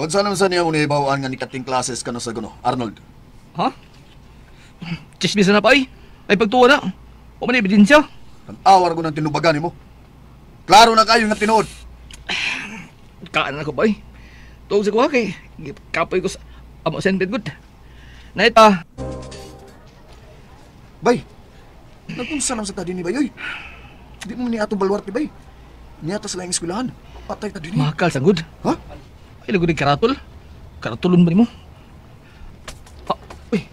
Unsa naman sa niya mo nahibawaan nga nikating classes ka na sa guno, Arnold? Ha? Chismis na pa ay. Ay pagtuwa na. O man ebidensya. Tawar ko ng tinubagan nimo. Klaro na kayo nga tinuod. Kaan na ko ba ay. Tuog sa kuha kay kapoy ko sa amo send good. Nait pa. Bay, nagunsa naman sa ta dinhi, bay, oy. Di mo ni atong baluarte, bay. Niya ta sa laing eskwelahan. Patay ta dinhi. Makal sanggod. Ha? Ay, lago ni karatol. Karatulon ba nimo? Ah, uy.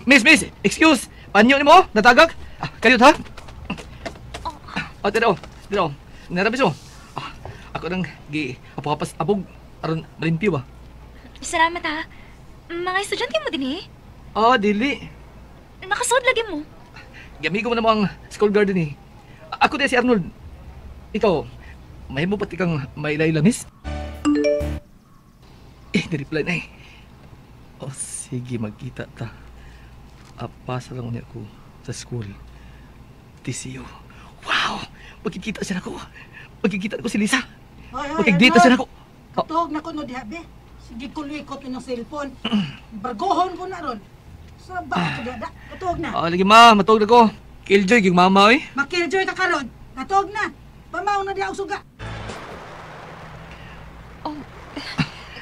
Miss, miss, excuse. Panyo nimo, natagak. Ah, kayot ha? Ah, tira oh. Tira oh. Narabis oh. Ah, ako nang gi apapas abog aron malimpyo ba. Salamat ha. Mga estudyante mo din eh. Ah, dili. Nakasuod lagi mo. Gamigo mo na mo ang school garden eh. Ako din si Arnold. Ikaw, may mo pati kang may layla, miss? Eh, nireply na eh. Oh, sige, magkita ta. Pasa lang unya ko sa school. TCU. Wow! Magkikita siya nako. Magkikita ko si Lisa. Hoy, hoy, Magkikita siya Arnold. nako. Katuog na ko no diha be. Sige ko likot ng cellphone. Bargohon ko na ron. Sa ba ka diha da? Katuog na. Ah, lagi ma, matog na ko. Killjoy, yung mama eh. Makilljoy ka karon. Katuog na. Pamaw na diha og suga. Oh,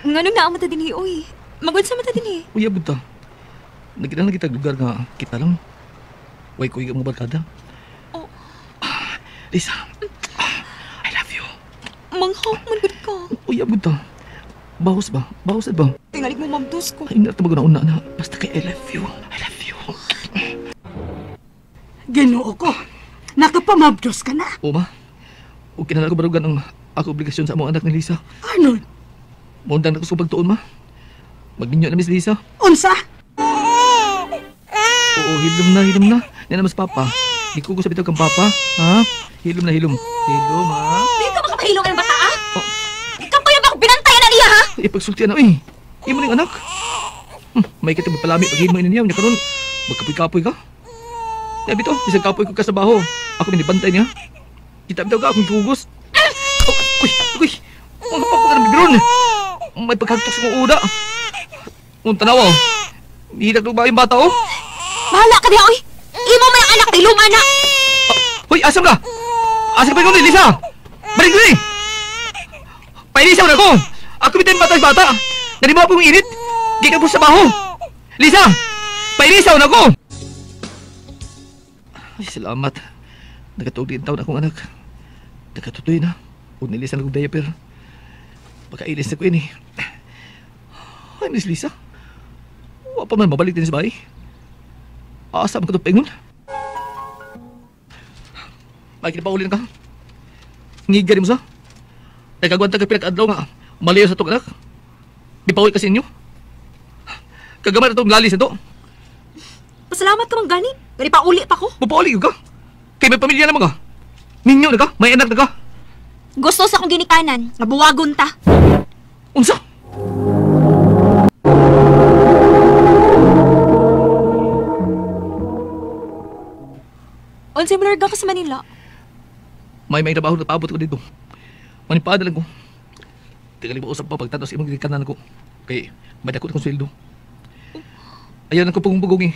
nganong naa mo ta dinhi, oy? Magod sa mata dinhi. Uy, abot ta. Nagkita na kita lugar nga kita lang. Way ko mga barkada. Oh. Ah, Lisa, I love you. Manghawk man gud ka. Uy, abot ta. Bahos ba? Bahos ba? Tingalig mo mamdos ko. Ay, natabag na una na. Basta kay I love you. I love you. Ginoo ko. Nakapamabdos ka na. O ma, huwag kinala ko barugan ang ako obligasyon sa among anak ni Lisa. Arnold, Maundang na ko sa pagtuon, ma. Magninyo na, Miss Lisa. unsa? Oo, hilom na, hilom na. Yan na mas papa. Di ko gusto bitaw kang papa. Ha? Hilom na, hilom. Hilom, ha? Di ka makapahilong ang bata, ah? Oh. Kapoy ba ako binantayan na niya, ha? Ipagsultian na, eh. Imo ning anak. May kita magpalami pag himo niya. Nya karon magkapoy-kapoy ka. Ya bitaw, bisag kapoy ko ka sa baho. Ako minibantay niya. Kita bitaw ka akong gugos. Oh, uy, uy. Mga papa ka ng bibiron. May pagkagtok sa kong uda. Unta na, oh. Hidak ba yung bata, oh? Bahala ka diha, oy. Imo may anak, hilom anak. Hoy, asam ka? Asam ka pa ikaw, Lisa? Balik ko eh! Pailisa mo na ko! Ako bitin bata sa bata! Nalima po yung init! Di ka po sa baho! Lisa! Pailisa mo na ko! Ay, salamat. Nakatuog din taon akong anak. Nakatutoy na. Huwag ni Lisa na kong diaper. Pagkailis na ko yun eh. Ay, Miss Lisa. Wa pa man mabalik din sa bahay. Asa man ka ito paingon? Makikita ka. Ngiga rin mo sa. Nagkagwanta ka pinag-adlaw nga. Maliyo sa itong anak. Di pa uwi kasi inyo. Kagamay na itong lalis na ito. Pasalamat ka man gani. Gani pa uli pa ko. Mapauli ka. Kay may pamilya naman ka. Ninyo na ka. May anak na ka. Gusto sa akong ginikanan. Nabuwagon ta. Unsa? Unsay mo ka sa Manila? May trabaho na paabot ko dito. Manipada lang ko. Tingali mo usap pa pagtatos sa imong ginikanan ko. Kay may dako akong sweldo. Ayaw na ko pugong-pugong eh.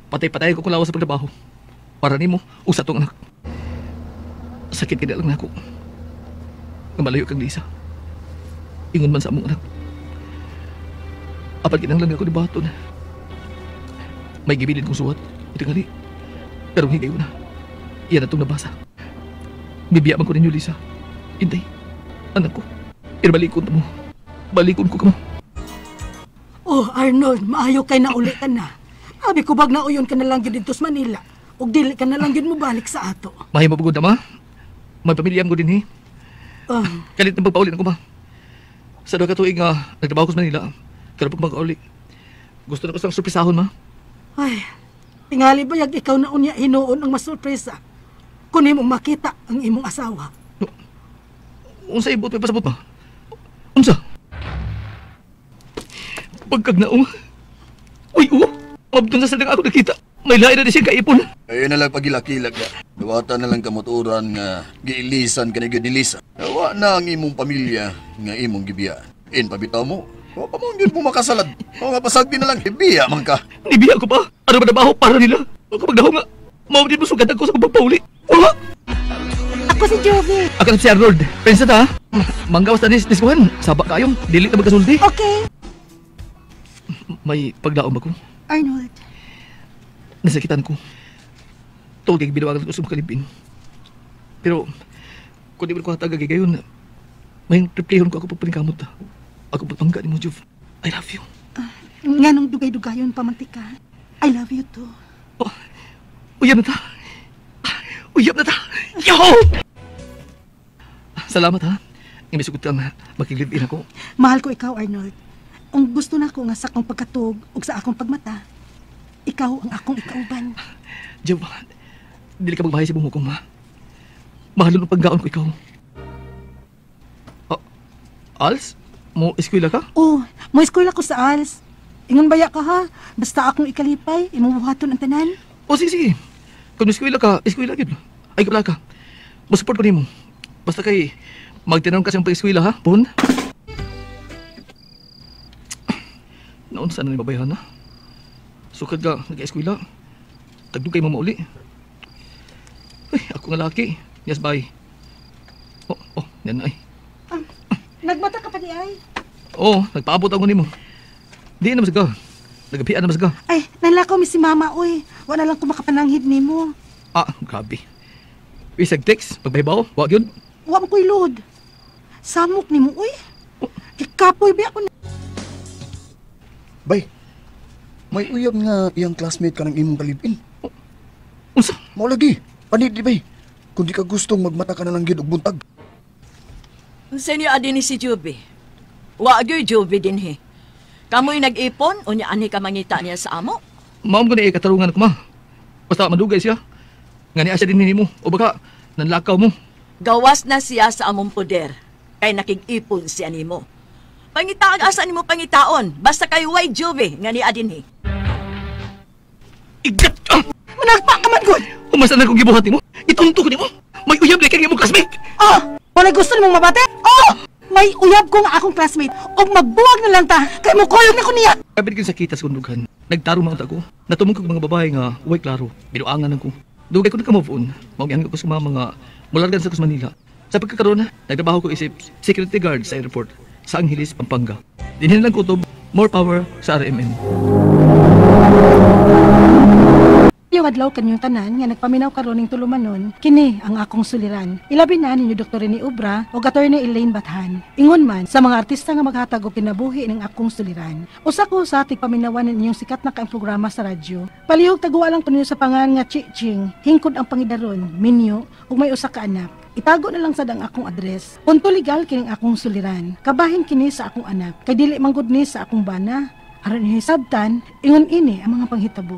Patay-patay ko kulawa sa pagtrabaho. Para nimo o sa atong anak. Sakit kaya lang nako. Nga malayo kang Lisa. Ingon man sa among anak. Apan kinahanglan ako ni baton. May gibilin kong suwat. Tingali. Pero higayon na. Iyan atong nabasa. Bibiya man ko ninyo, Lisa. Inday. Anak ko. Pero balikon mo. Balikon ko kamo. Oh, Arnold, maayo kay nauli ka na. Abi ko bag nauyon ka na lang gyud didto sa Manila. Ug dili ka na lang gyud mobalik sa ato. Mahimo pagod na, ma. May pamilya ko din, eh. Kalit ng pagpauli na ko, ma. Sa 2 ka tuig nga nagtrabaho ko sa Manila. Pero pag magkauli, gusto na ko sang surprisahon, ma. Ay, tingali ba yag ikaw na unya hinuon ang masurpresa? Kung imong makita ang imong asawa. No. Unsa ibot may pasabot, ma? Unsa? Pagkagnaong. Uy, oo. Mabdon sa sadang ako nakita. May lain na di siyang kaipon. Ayun na lang pagilak-ilak ka. Duwata na lang kamuturan nga giilisan ka ni gyud ni Lisa. Wa na ang imong pamilya nga imong gibiyaan. In pabitaw mo. Wa pa mo gyud mo makasalad. O nga pasagdi na lang hibiya man ka. Nibiya ko pa. Ano ba nabaho para nila? O kapag daho nga, mao din mo sugatan ko sa pagpauli. Wala! Ako si Jovi. Ako si Arnold. Pensa ta, ha? Manggawas na diskuhan. Saba kayong, dili na magkasulti. Okay. May pagdaom ako. Arnold. Nasakitan ko. Tuwag kay binawagan ko sa makalipin. Pero, kung di mo ko hatag gayon, may replihon ko ako pagpaningkamot. Ako pagpangga ni mo, Jov. I love you. Nganong dugay-dugayon pamantika. I love you too. Oh, uyab na ta. Uyab na ta. Yo! Salamat ha. Imisugot kang makig-live-in ako. Mahal ko ikaw, Arnold. Ang gusto na ko nga sa akong pagkatug ug sa akong pagmata, ikaw ang akong ikauban. Jov, dili ka magbahay sa buong hukom, ha? Mahalon ang paggaon ko ikaw. Oh, Als? Mo eskwela ka? Oh, mo eskwela ko sa Als. Ingon baya ka ha? Basta akong ikalipay, imong buhaton ang tanan. Oh, sige, sige. Kung eskwela ka, eskwela gyud. Ay, kabla ka. Mo-support ko nimo. Basta kay magtinanong ka sa imong pag-eskwela, ha? Pun? Noon, sana ni mabayhan na. Sukad ka, nag-eskwela. Tagdugay mo mauli. Ay, ako nga laki. Yes, bye. Oh, oh, yan ay. Nagmata ka pa di ay? Oo, nagpaabot ako nimo. Di na masga. Nagapian na masga. Ay, nanlakaw mi si mama, oy. Wala lang ko makapananghid nimo. Ah, grabe. Isag text, pagbahibaw, wa gyud. Wa mo ko'y load. Samok nimo, oy. Kikapoy ba ako na. Bay, may uyab nga iyang classmate ka ng imong kalipin. Unsa? Mao lagi. Panid di bay. Kung di ka gustong magmata ka na lang gyud og buntag. Unsa niyo adi ni si Juby? Wa gyud Juby dinhi. Kamoy nag-ipon unya ani ka mangita niya sa amo? Maom ko ni katarungan ko ma. Basta madugay siya. Nga niya siya din nimo o baka nanlakaw mo. Gawas na siya sa among poder kay nakig-ipon siya nimo. Pangita ang asa nimo pangitaon basta kay way Juby nga niya dinhi. Igat! Ah! Managpa ka man gud. Umasa na kong gibuhat nimo. Itunto ko nimo. May uyab na kay imong classmate. Oh, wala gusto nimong mabate? Oh, may uyab ko nga akong classmate. Og magbuwag na lang ta kay mukuyog na ko niya. Kabit ko sa kita sa kundughan. Nagtarong mga ko. Natumong ko mga babae nga way klaro. Binuangan ko. Dugay ko naka-move on. Mao ko sa mga mulargan sa Manila. Sa pagkakaroon, nagtrabaho ko isip security guard sa airport sa Angeles, Pampanga. Dinhin lang kutob, more power sa RMN. Yung adlaw kanyong tanan nga nagpaminaw karon ning tulumanon, kini ang akong suliran. Ilabi na ninyo Dr. Rene Obra o Attorney Elaine Bathan. Ingon man sa mga artista nga maghatag og kinabuhi ning akong suliran. Usa ko sa tigpaminawan ninyong sikat na kaang programa sa radyo. Palihog taguwa lang ko ninyo sa pangan nga Chiching, hingkod ang pangidaron, minyo ug may usa ka anak. Itago na lang sad ang akong address. Punto legal kining akong suliran. Kabahin kini sa akong anak. Kay dili manggod ni sa akong bana. Aron niyo sabtan, ingon ini ang mga panghitabo.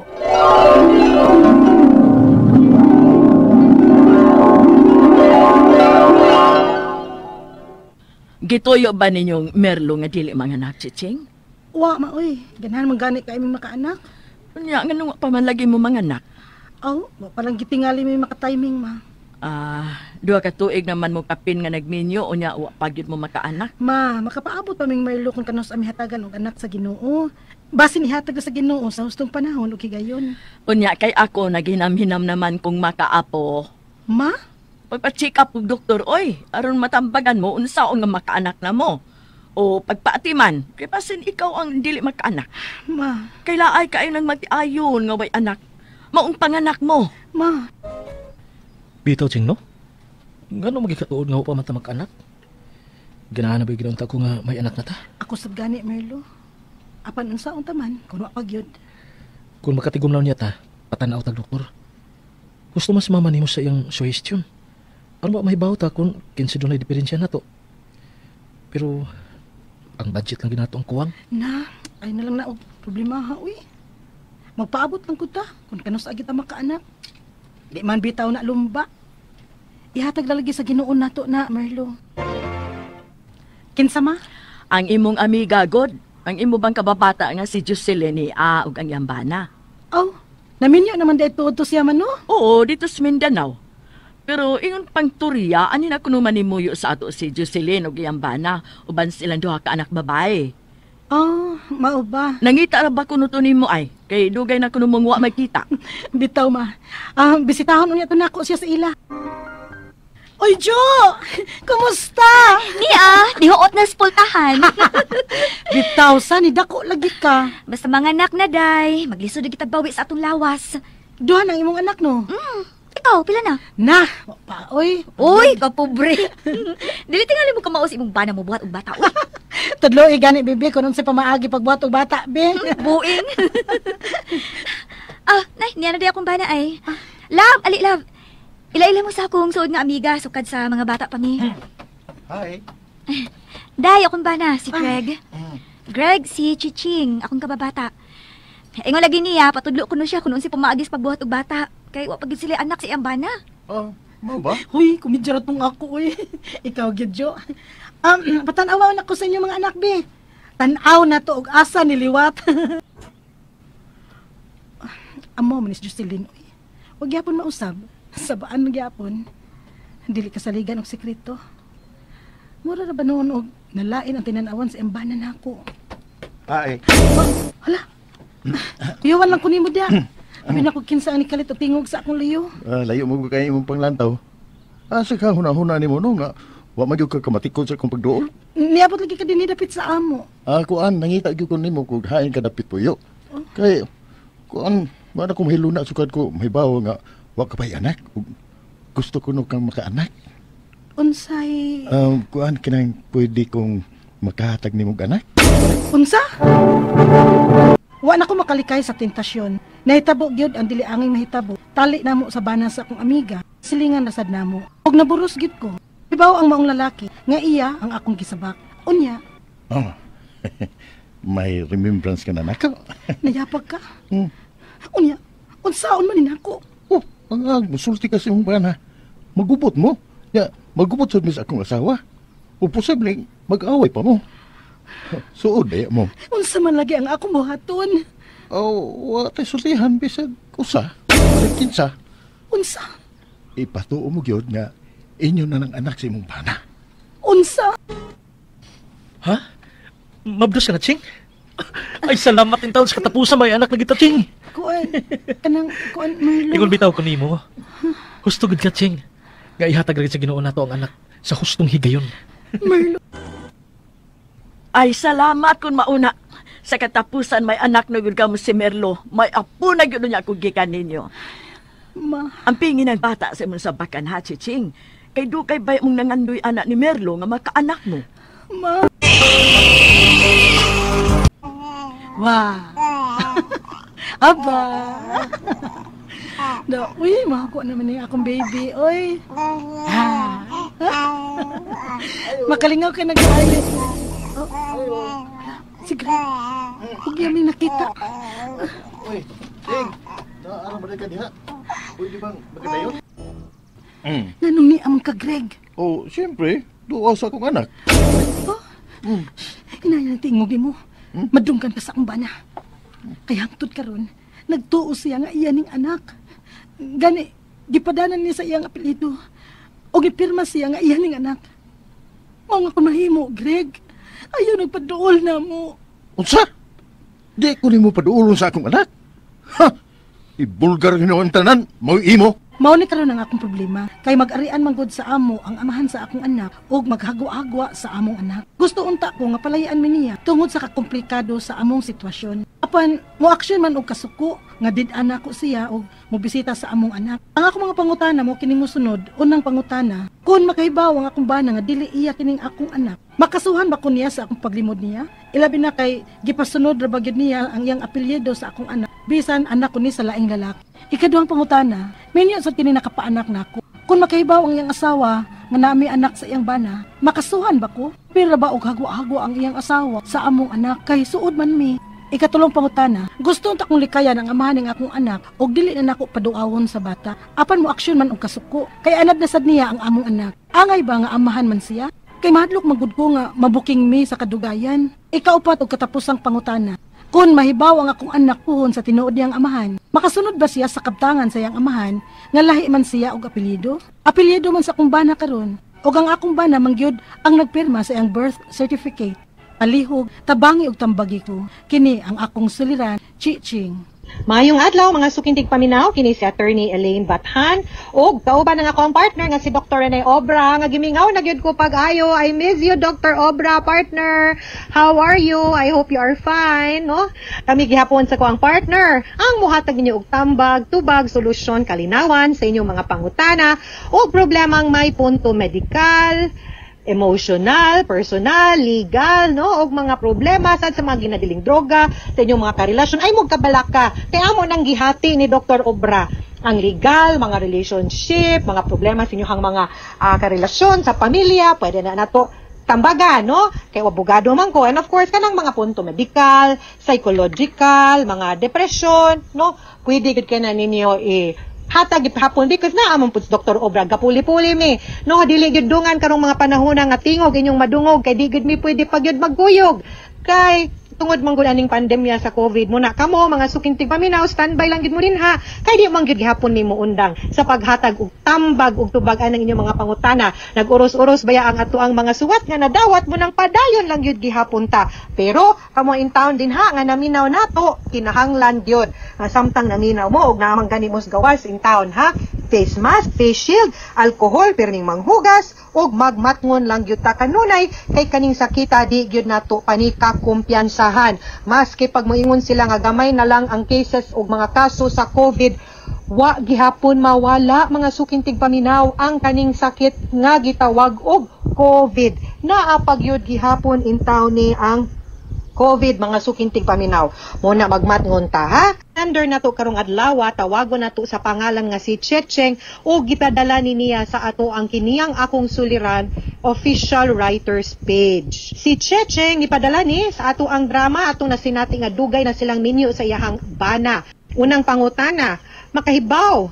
Gituyo ba ninyong Merlo nga dili mga anak, Chiching? Wa ma oy, ganahan man gani kay imong makaanak. Unya ngano pa man lagi mo mga anak? Aw, wa pa lang gitingali may makatiming ma. Ah, duha ka tuig naman mo kapin nga nagminyo unya wa pa gyud mo makaanak. Ma, makapaabot pa ming Merlo kung kanos ami hatagan og anak sa Ginoo. Basin ihatag na sa Ginoo sa hustong panahon og higayon. Unya kay ako naghinam-hinam naman kung makaapo. Ma? Pagpa-check up og doktor, oy, aron matambagan mo unsaon nga makaanak na mo. O pagpaatiman, kay basin ikaw ang dili makaanak. Ma, Kay laay kaayo nang magtiayon nga way anak. Maong panganak mo. ma. Bitaw, Ching, no? Ngano magikatuod nga pa man ta mag-anak? Ganahan na ba'y ginaunta ko nga may anak na ta? Ako sab gani Merlo. Apan unsaon ta man kun wa pa gyud. Kung makatigom lang niya ta, patanaw tag doktor. Gusto mas mama nimo sa iyang suggestion. Ano ba mahibaw ta kung kinsa dunay diferensya na to? Pero ang budget lang ginato ang kuwang. Na, ay na lang na og problema ha uy. Magpaabot lang ko ta kung kanus agi ta makaanak. Di man bitaw na lumba. Ihatag na lagi sa Ginoo nato na Merlo. Kinsa ma? Ang imong amiga god, ang imo bang kababata nga si Jocelyn ni A ug ang iyang bana. Aw, naminyo naman dahil tuod to siya man no? Oo, dito sa Mindanao. Pero ingon pang turya, ani na kuno manimuyo sa ato si Jocelyn og iyang bana uban silang duha ka anak babae. Oh, mao ba? Nangita ra ba kuno to nimo ay? Kay dugay na kuno mong wa makita. Bitaw ma. Ah, bisitahon unya to nako siya sa ila. Oy, Jo! Kumusta? Niya, nihuot na spultahan. Bitaw sa ni dako lagi ka. Basta mga anak na day, maglisod na kita bawi sa atong lawas. Duha nang imong anak no. Ikaw, pila na? Na, wa pa oy. Uy, kapobre. Dili tingali mo kamaos imong bana mo buhat og bata. Uy, Tudlo gani bibi kun unsay pamaagi pagbuhat og bata, be. buing. Ah, nay, niya na di akong bana ay. Love, ali love. Ila-ila mo sa akong suod nga amiga sukad sa mga bata pa mi. Hi. Day, akong bana, si Greg. Greg, si Chiching, akong kababata. Ingon lagi niya, patudlo ko no siya kung unsay pamaagi sa pagbuhat og bata. Kay wa pa gid sila anak sa iyang bana. Oh, mao ba? Huy, kumidya ra tong ako oy. Ikaw gyud Jo. Patanaw na ko sa inyo mga anak, be. Tan-aw na to og asa niliwat. Amo man ni si Jocelyn oy. Wag gyapon mausab. Sabaan gyapon. Dili kasaligan og sekreto. Mura ra ba noon og nalain ang tinanawan sa embana nako. Ay. Hala. Kuyawan lang ko nimo diya. Abi na ko kinsa ang nikalit og tingog sa akong liyo. Ah, layo mo kay imong panglantaw. Asa ka hunahuna nimo no nga wa man gyud ka kamatikod sa akong pagduol? Niabot lagi ka dinhi dapit sa amo. Ah, kuan nangita gyud ko nimo kung hain ka dapit puyo. Kay kuan wa na ko mahiluna sukad ko mahibaw nga wa ka pay anak. Ug gusto ko no kang makaanak. Unsay Kuan kinang pwede kong makahatag nimo og anak. Unsa? Wa na ko makalikay sa tentasyon. Nahitabo gyud ang dili anging mahitabo. Tali namo sa bana sa akong amiga. Silingan rasad namo. Og naburos gyud ko. Ibaw ang maong lalaki nga iya ang akong gisabak. Unya, Oh. May remembrance ka na nako. nayapag ka. Unya, unsaon man ni nako? Oh, ang musulti ka sa imong bana. Magubot mo. Ya, magubot sad mi sa akong asawa. O posibleng mag-away pa mo. Suod daya mo. Unsa man lagi ang akong buhaton? Oh, wa tay sultihan bisag usa. Bisag kinsa. Unsa? Ipatuo mo gyud nga inyo na ng anak sa imong bana. Unsa? Ha? Mabdos ka na, Ching? Ay, salamat in taon sa katapusan may anak na kita, Ching. Kuan, kanang kuan Merlo. Ingon bitaw ko nimo. Husto gud ka, Ching. Nga ihatag ra gid sa Ginoo nato ang anak sa hustong higayon. Merlo. Ay, salamat kung mauna. Sa katapusan may anak na gyud kamo si Merlo. May apo na gyud niya kung gikan ninyo. Ma, Ang pingin ng bata sa imong sabakan ha, Chiching. Kay dugay bay mong nangandoy anak ni Merlo nga makaanak mo. ma. Wah. Aba. Da, uy, makakuha naman ni akong baby. Uy. Ha. Makalingaw ka nag-aayo. Oh. Si Greg. Huwag yamin nakita. Uy, Ching. Naaraw ba ka diha? Pwede bang magkadayon? Nanong ni amang ka, Greg? Oh, siyempre. Duwa sa akong anak. Oh. Inaya ng tingog mo. Madunggan ka sa akong bana. Kaya hangtod karon, nagtuo siya nga iya ning anak. Gani, gipadanan niya sa iyang apelyido. O gipirma siya nga iya ning anak. Mao nga kung mahimo, Greg. Ayaw nagpaduol na mo. Unsa? Di ko nimo paduolon sa akong anak. Ha! Ibulgar hino ang tanan, mao imo. Mao ni karon ang akong problema. Kay mag-arian man gud sa amo ang amahan sa akong anak ug maghagwa-agwa sa among anak. Gusto unta ko nga palayan mi niya tungod sa kakomplikado sa among sitwasyon. Apan mo aksyon man og kasuko nga did-an nako siya og mobisita sa among anak. Ang akong mga pangutana mo kining mosunod, unang pangutana, kun makahibaw ang akong bana nga dili iya kining akong anak, makasuhan ba ko niya sa akong paglimod niya? Ilabi na kay gipasunod ra ba gyud niya ang iyang apelyido sa akong anak, bisan anak ko ni sa laing lalaki. Ikaduhang pangutana, minyo sa kini nakapaanak nako. Kung makahibaw ang iyang asawa nga naami anak sa iyang bana, makasuhan ba ko? Pero ba og hagwa-hagwa ang iyang asawa sa among anak kay suod man mi? Ikatulong pangutana, gusto unta kong likayan ang amahan ng akong anak og dili na nako paduawon sa bata. Apan mo aksyon man og kasuko, kay anad na sad niya ang among anak. Angay ba nga amahan man siya? Kay mahadlok magud ko nga mabuking mi sa kadugayan. Ikaupat og katapusang pangutana, Kung mahibaw ang akong anak puhon sa tinuod niyang amahan, makasunod ba siya sa kabtangan sa iyang amahan nga lahi man siya og apelyido? Apelyido man sa akong bana karon. Og ang akong bana mangyud ang nagpirma sa iyang birth certificate. Palihog, tabangi og tambagi ko. Kini ang akong suliran, Chiching. Maayong adlaw, mga suking tigpaminaw, kini si Attorney Elaine Bathan ug kauban ang akong partner nga si Dr. Rene Obra nga gimingaw na gyud ko pag-ayo. I miss you, Dr. Obra, partner. How are you? I hope you are fine, no? Kami gihapon sa akong partner ang muhatag ninyo og tambag, tubag, solusyon, kalinawan sa inyong mga pangutana o problemang may punto medikal, emotional, personal, legal, no? Og mga problema sad sa mga ginadiling droga, sa inyong mga karelasyon, ay mo kabalaka. Kay amo nang gihati ni Dr. Obra ang legal, mga relationship, mga problema sa inyong mga karelasyon sa pamilya, pwede na nato tambaga, no? Kay abogado man ko. And of course, kanang mga punto medical, psychological, mga depression, no? Pwede gud kay na ninyo hatag hapon because naa man pud si Dr. Obra, gapuli-puli mi, no? Dili gyud dungan karong mga panahon nga tingog inyong madungog kay di gyud mi pwede pagyud magkuyog kay tungod man gud aning pandemya sa COVID mo na. Kamo, mga suking tigpaminaw, standby lang gid mo din ha, kay di man gyud gihapon nimo undang sa paghatag og tambag og tubag anang inyong mga pangutana. Nag-uros-uros baya ang ato ang mga suwat nga nadawat mo nang padayon lang gyud gihapon ta, pero kamo in town din ha nga naminaw nato, kinahanglan gyud nga samtang naminaw mo og naamang gani mo sa gawas in town ha, face mask, face shield, alcohol, perming manghugas ug magmatngon lang gyud ta kanunay kay kaning sakita di gyud nato panika kumpiyansahan. Maski pag moingon sila nga gamay na lang ang cases ug mga kaso sa COVID, wa gihapon mawala, mga suking tigpaminaw, ang kaning sakit nga gitawag og COVID. Naa pagyud gihapon in town ni ang COVID, mga suking tigpaminaw. Muna magmatngon ta ha. Under nato karong adlaw, tawagon nato sa pangalan nga si Checheng o gipadala ni niya sa ato ang kiniyang akong suliran official writers page. Si Checheng gipadala ni sa ato ang drama atong nasinati nga dugay na silang minyo sa iyahang bana. Unang pangutana, makahibaw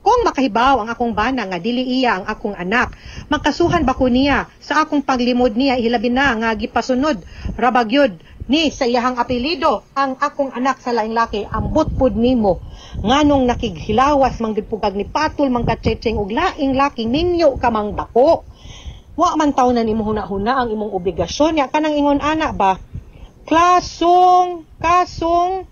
kung makahibaw ang akong bana nga dili iya ang akong anak, makasuhan ba ko niya sa akong paglimod niya, hilabi na nga gipasunod rabagyod ni sa iyahang apelyido ang akong anak sa laing laki? Ambot pud nimo nganong nakighilawas man gud pugag ni patol man ka, Checheng, og laing laki, minyo ka mang dako. Wa man taw na nimo huna-huna ang imong obligasyon ya kanang ingon ana ba, klasong kasong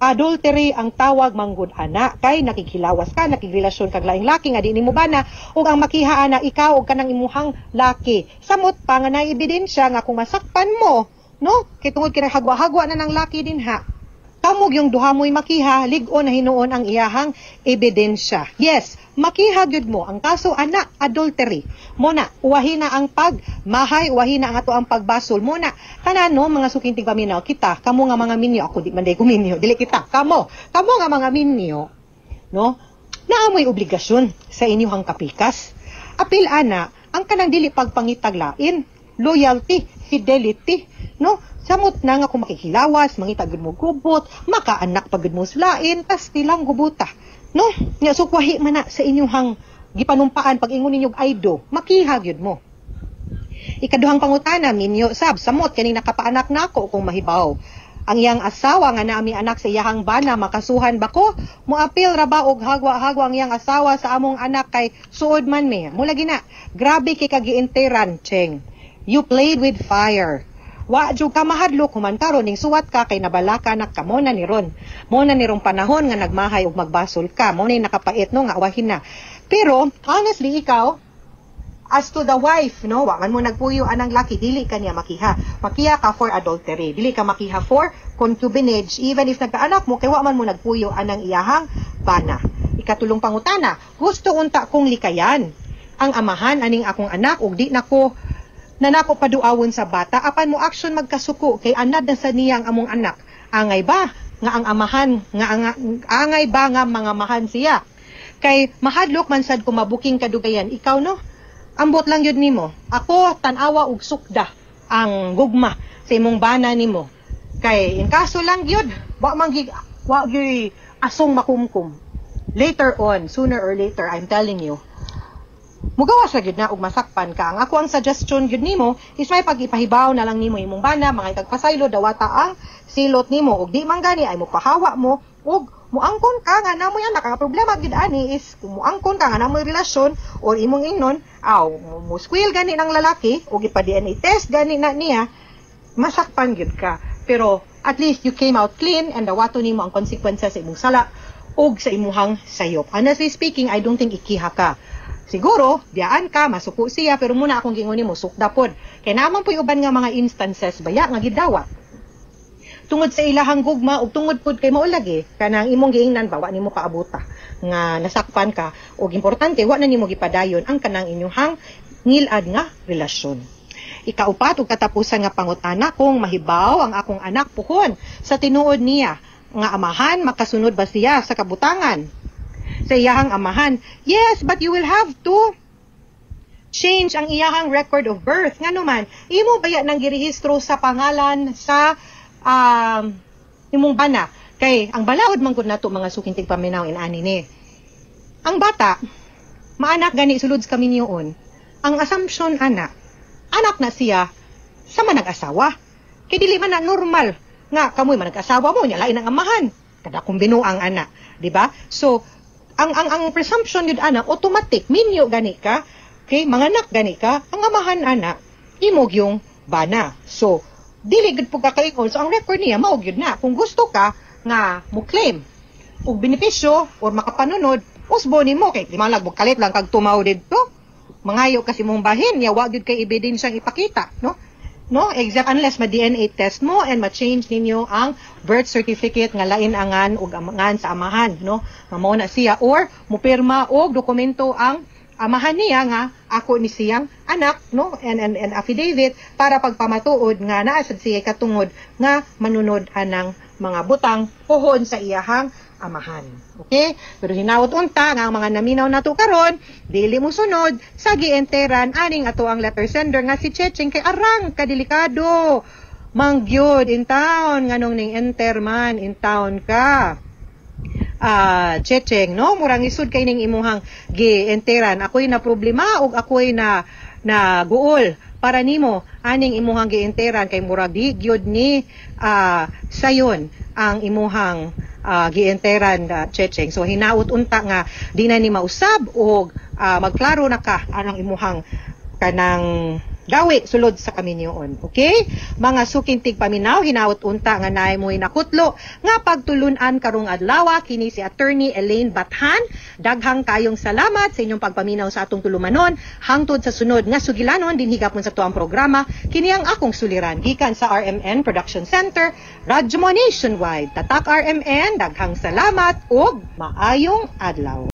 adultery ang tawag manggod ana kay nakighilawas ka, nakigrelasyon kag laing laki nga di nimo bana, ug ang makiha ana ikaw ug kanang imuhang laki. Samot pa nga naay ebidensya nga kung masakpan mo, no, kay tungod kay hagwa-hagwa na ng laki din ha, kamog yung duha mo'y makiha, lig-on na hinuon ang iyahang ebidensya. Yes, makiha gyud mo. Ang kaso ana, adultery. Muna, uwahi na ang pagmahay, uwahi na ang ato ang pagbasol. Muna, kana no, mga suking tigpaminaw, kita, kamo nga mga minyo, ako di man day ko minyo, dili kita, kamo, kamo nga mga minyo, no, naamoy obligasyon sa inyong kapikas. Apil ana, ang kanang dili pagpangitaglain, loyalty, fidelity, no? Samot na nga kung makikilawas, mangita gud mo gubot, makaanak pa gud mo sulain, tas tilang gubuta. No? Nya so kwahi man na sa inyong gipanumpaan pag ingon ninyo I do, makiha gyud mo. Ikaduhang pangutana, minyo sab, samot kaning nakapaanak nako kung mahibaw ang iyang asawa nga naami anak sa iyahang bana, makasuhan ba ko? Moapil ra ba og hagwa-hagwa ang iyang asawa sa among anak kay suod man mi? Mula gina, grabe kay kagiinteran, Cheng. You played with fire. Wa jud ka mahadlok human karon ning suwat ka kay nabalaka na ka mo na ni ron. Mo na ni rong panahon nga nagmahay og magbasol ka. Mo na nakapait, no, nga awahin na. Pero honestly, ikaw, as to the wife, no, wa man mo nagpuyo anang laki, dili ka niya makiha. Makiha ka for adultery, dili ka makiha for concubinage, even if nagkaanak mo, kay wa man mo nagpuyo anang iyahang bana. Ikatulong pangutana, gusto unta kong likayan ang amahan aning akong anak ug di nako nanako paduawon sa bata apan mo action magkasuko kay anad na sa niya ang among anak. Angay ba nga ang amahan nga angay ba nga mga mahan siya? Kay mahadlok man sad ko mabuking kadugayan. Ikaw, no, ambot lang yun nimo. Ako tan-awa og sukda ang gugma sa imong bana nimo. Kay in kaso lang gyud, wa man gig wa gyud asong makumkum. Later on, sooner or later, I'm telling you, Mugawas ra gyud na og masakpan ka. Ang ako ang suggestion gyud nimo is may pag-ipahibaw na lang nimo imong bana, mga ikagpasaylo, dawata ang silot nimo, og di man gani ay mopahawa mo og muangkon ka nga namoy anak. Ang problema gyud ani is kung muangkon ka nga namoy relasyon or imong ingnon, aw mo squeal gani ng lalaki og ipa DNA test gani na niya, masakpan gyud ka. Pero at least you came out clean and dawato nimo ang consequences sa imong sala og sa imuhang sayop. Honestly speaking, I don't think ikiha ka. Siguro, biyaan ka, masuko siya, pero muna akong gingon nimo, sukda pod. Kay naman po'y uban nga mga instances baya nga gidawat tungod sa ilahang gugma ug tungod pud kay mao lagi kanang imong giingnan ba, wa nimo kaabuta nga nasakpan ka, ug importante wa na nimo gipadayon ang kanang inyuhang ngilad nga relasyon. Ikaupat ug katapusan nga pangutana, kung mahibaw ang akong anak puhon sa tinuod niya nga amahan, makasunod ba siya sa kabutangan sa iyahang amahan? Yes, but you will have to change ang iyahang record of birth. Ngano man, imo baya nang girehistro sa pangalan sa imong bana. Kay ang balaod man gud nato, mga suking tigpaminaw, inani ni. Ang bata, maanak gani sulod sa kaminyoon. Ang assumption ana, anak na siya sa manag-asawa. Kay dili man na normal nga kamoy manag-asawa mo nya lain ang amahan. Kada kung binuang ana, di ba? So ang presumption yun ana, automatic minyo gani ka, okay, manganak gani ka, ang amahan ana imog yung bana. So dili gud po ka kaingon. So ang record niya mao gyud na. Kung gusto ka nga mo claim og benepisyo or makapanunod, usbo nimo kay di man lang kalit lang kag tumaw didto. Mangayo kasi mong bahin niya, wa gyud kay ebidensyang ipakita, no? Except unless ma-DNA test mo and ma-change ninyo ang birth certificate nga lain angan ug amangan sa amahan, no, nga mao na siya, or mupirma og dokumento ang amahan niya nga ako ni siyang anak, no, and affidavit para pagpamatuod nga naa sad siya katungod nga manunod anang mga butang puhon sa iyahang amahan. Okay? Pero hinaot unta nga ang mga naminaw nato karon dili mo sunod sa gienteran aning ato ang letter sender nga si Checheng, kay arang kadelikado mangyud in town nganong ning enter man in town ka. Ah, Checheng, no? Murang isud kay ning imuhang gi-enteran. Ako'y na problema ug ako'y na na guol para nimo aning imuhang gi-enteran, kay murag di gyud ni sayon ang imuhang gienteran, Checheng. So hinaut unta nga di na ni mausab og magklaro na ka anong imuhang kanang gawi sulod sa kaminyoon. Okay? Mga suking tigpaminaw, hinaut unta nga naay mo'y nakutlo nga pagtulunan karong adlaw. Kini si Attorney Elaine Bathan. Daghang kayong salamat sa inyong pagpaminaw sa atong tulumanon. Hangtod sa sunod nga sugilanon dinhi gapon sa tuang programa, kini ang akong suliran gikan sa RMN Production Center, Radyo Mo Nationwide. Tatak RMN, daghang salamat ug maayong adlaw.